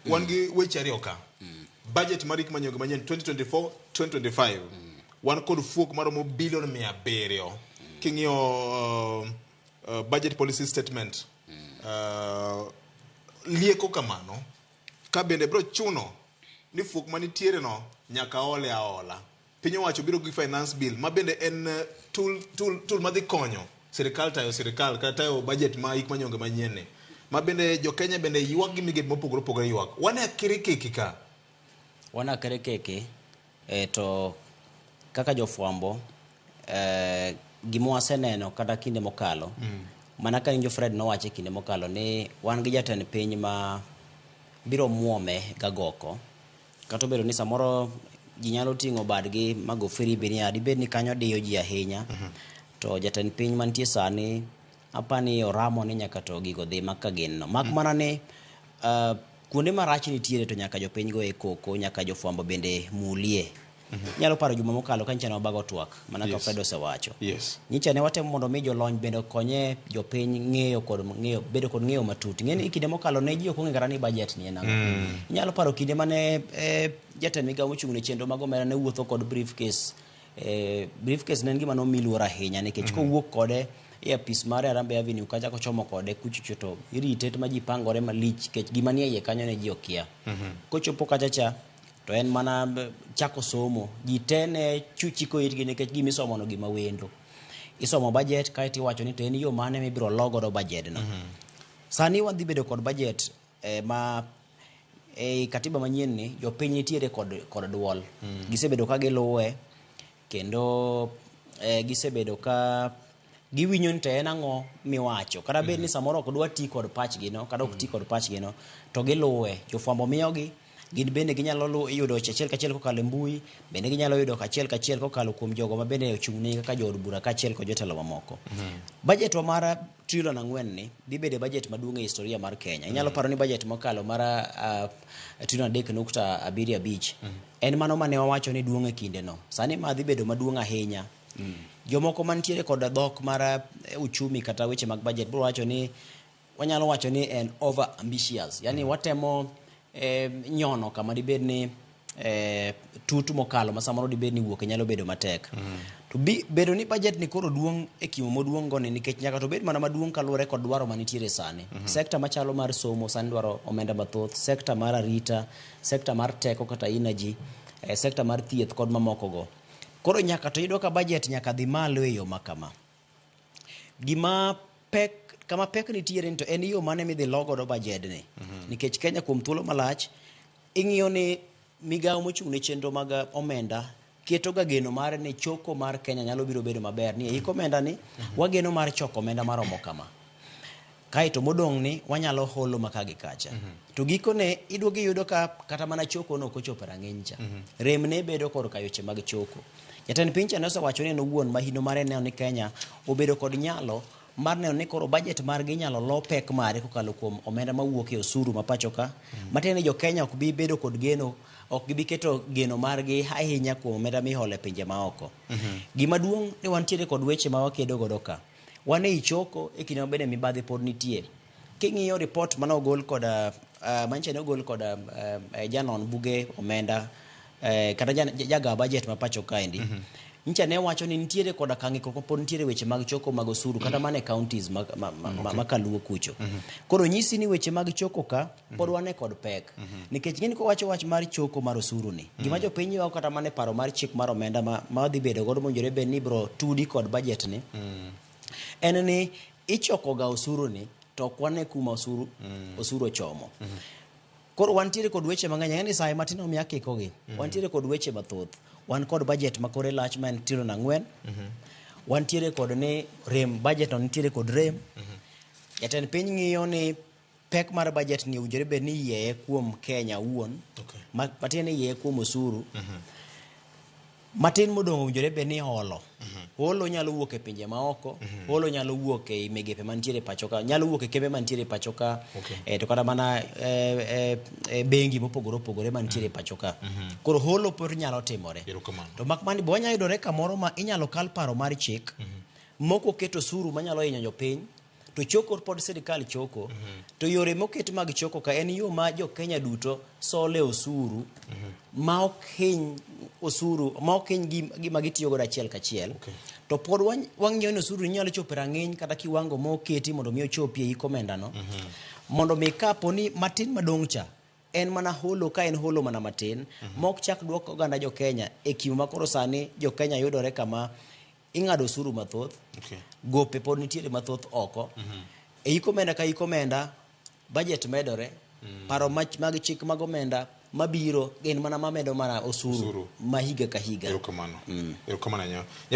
Wan gi weche ariyo ka. Budget mar hik manyien manyien 2024 2025. Wan kod fuok maromo bilion 700. King'iyo budget policy statement lieko kamano ka bende biro chuno ni fuok manitiere no nyaka ole aola. Piny owacho biro gi finance bill ma bende en tool madhi konyo sirikal tayo sirikal kata tayo budget ma hik manyonge manyien ni. Ma bende jo Kenya bende ywak gi migepe mopogore opogore ywak. Wan e akirikiki ka. Wan akirikiki to kaka jofwambo gima waseneno kata kinde mokalo mana ka winjo Fred nowacho e kinde mokalo ni wan gi jatend piny ma biro muome gagoko kata obedo ni samoro ji nyalo ting'o badgi mago firimbi niya dibed ni kanyo diyo ji ahinya to jatend piny mantie sani apani oramo ni nyaka to gigo dhi mak ka gin no mak mana ni kuonde marach nitiere to nyaka jopiny goye koko nyaka jofwambo bende mulie. Inyalo paro juma mokalo ka nyicha ne wabago twak mana ka Fred osewacho. Nyicha ne watemo mondo mi jolony bende okonye jopiny ng'eyo kod ng'eyo bedo kod ng'eyo matut. Ing'e ni kinde mokalo ne ji ok ong'e kata ni budget ni en ang'o. Inyalo paro kinde mane jatend migawo mochung' ne chenro mag omenda ne wuotho kod briefcase. Briefcase ne en gima nomi luor ahinya nikech kowuok kode e apis mare Harambee Avenue kacha kochomo kode kuchocho to irite ma ji pangore malich nikech gima nie iye kanyo ne ji okia. Kochopo kacha cha to en mana chako somo. Ji te ne chiko itgi nikech gima isomo no gima wendo. Isomo budget kaeto iwacho ni to en yo mane mibiro lo godo budget no. Sani wadhi bedo kod budget ma e katiba manyien ni jopiny nitiere kod duol. Gisebedo ka giluwe kendo gisebedo ka giwinjo ni to en ang'o miwacho. Kata bed ni samoro ok dwa ti kod pachgi no, kata ok ti kod pachgi no, to giluwe. Jofwambo miyogi, gin bende ginyalo yudo weche achiel kachiel kokalo e mbui, bende ginyalo yudo achiel kachiel kokalo kuom jogo ma bende ochung' ne kaka jood bura kaachiel kod jotelo mamoko. Budget wa mar trilion 4 ni dhi bedo budget maduong' e historia mar Kenya. Inyalo paro ni budget mokalo mar trilion 3.75 en mano mane wawacho ni duong' e kinde no. Sani ma dhi bedo maduong' ahinya. Jomoko mantiere kod dhok mar uchumi kata weche mag budget biro wacho ni wanyalo wacho ni en over ambitious. Yani watemo nyono kama dibed ni tut mokalo ma samoro dibed ni wuok nyalo bedo matek. To bedo ni budget ni koro duong' e kimo maduong' go ni nikech nyaka to bed mana maduong' kaluwore kod dwaro manitiere sani. Sekta machalo mar somo sani dwaro omenda mathoth, sekta mar arita, sekta mar teko kata energy, sekta mar thieth kod mamoko go. Koro nyaka to iyudo ka budget nyaka dhi malo e yo ma kama. Gima pek kama pek nitiere ni to en yo mane midhi lo godo budget ni. Nikech Kenya kuom thuolo malach ing'iyo ni migawo mochung' ne chenro mag omenda keto ga geno mar ni choko mar Kenya nyalo biro bedo maber ni e hik omenda ni wageno mar choko omenda maromo kama. Kaeto modong' ni wanyalo holo maka gi kacha. To gikone iduogo iyudo ka kata mana choko no ok ochopo e rang'iny cha. Rem ne bedo korka weche mag choko. Jatend piny cha ne osewacho ni en owuon mahino mare neno ni Kenya obedo kod nyalo mar neno ni koro budget margi inyalo lo pek mare kokalo kuom omenda mawuok e osuru ma pacho ka. Matiende ni jo Kenya ok bi bedo kod geno, ok gibi keto geno margi ahinya kuom omenda miholo e pinje maoko. Gima duong' ni wantiere kod weche ma wakedo godo ka. Wan ei choko e kinde ma bende mibadhi pod nitie. King'iyo report mane ogol kod manyicha ne ogol kod janon buge omenda kata jaga budget ma pacho kaendi. Nyicha ne wacho ni nitiere koda ka ng'ikruok pod nitiere weche mag choko mag osuru kata mana e counties ma kaluo kucho. Koro nyisi ni weche mag choko ka pod wane kod pek. Nikech ng'eni kowacho wach mar choko mar osuru ni, gima jopiny ywak kata mana e paro mar chik mar omenda ma dhi bedo godo mowinjore bed ni ibiro tudi kod budget ni, en ni ichoko ga osuru ni to ok wane kuma osuru ochomo. Koro wantiere kod weche mang'eny, ang'e ni saye matin omiyo akikogi. Wantiere kod weche mathoth. Wan kod budget ma kore lach ma en trilion 4. Wantiere kod ni rem, budget no nitiere kod rem. Jatend piny ng'iyo ni pek mar budget ni owinjore bed ni iyieye kuom Kenya owuon. Matiende ni iyieye kuom osuru. Matin modong' owinjore bed ni holo. Holo nyalo wuok e pinje maoko, holo nyalo wuok e migepe mantiere pacho ka, nyalo wuok e kembe mantiere pacho ka, to kata mana bengi mopogore opogore mantiere pacho ka. Koro holo pod nyalo timore. To mak mani be wanyalo yudore kamoro ma inyalo kal paro mar chik moko keto osuru manyalo hinyo jopiny. To choko pod sirikal choko. To yore moket mag choko ka en yo ma jo Kenya duto sole osuru ma ok hiny osuru ma ok hiny gima gitiyo godo achiel kachiel. To pod wang'iyo ni osuru nyalo chopo e rang'iny kata kiwango moketi mondo mi ochopi e hik omenda no. Mondo mi kapo ni matin madong' cha en mana holo ka en holo mana matin mok chak duok oganda jo Kenya e kimo ma koro sani jo Kenya yudore kama ing'ado osuru mathoth. Gope pod nitiere mathoth oko. E hik omenda ka hik omenda budget medore. Paro mag chik mag omenda mabiro gin mana mamedo mana osuru ma higa ka higa. Erokamano. Erokamano ahinya.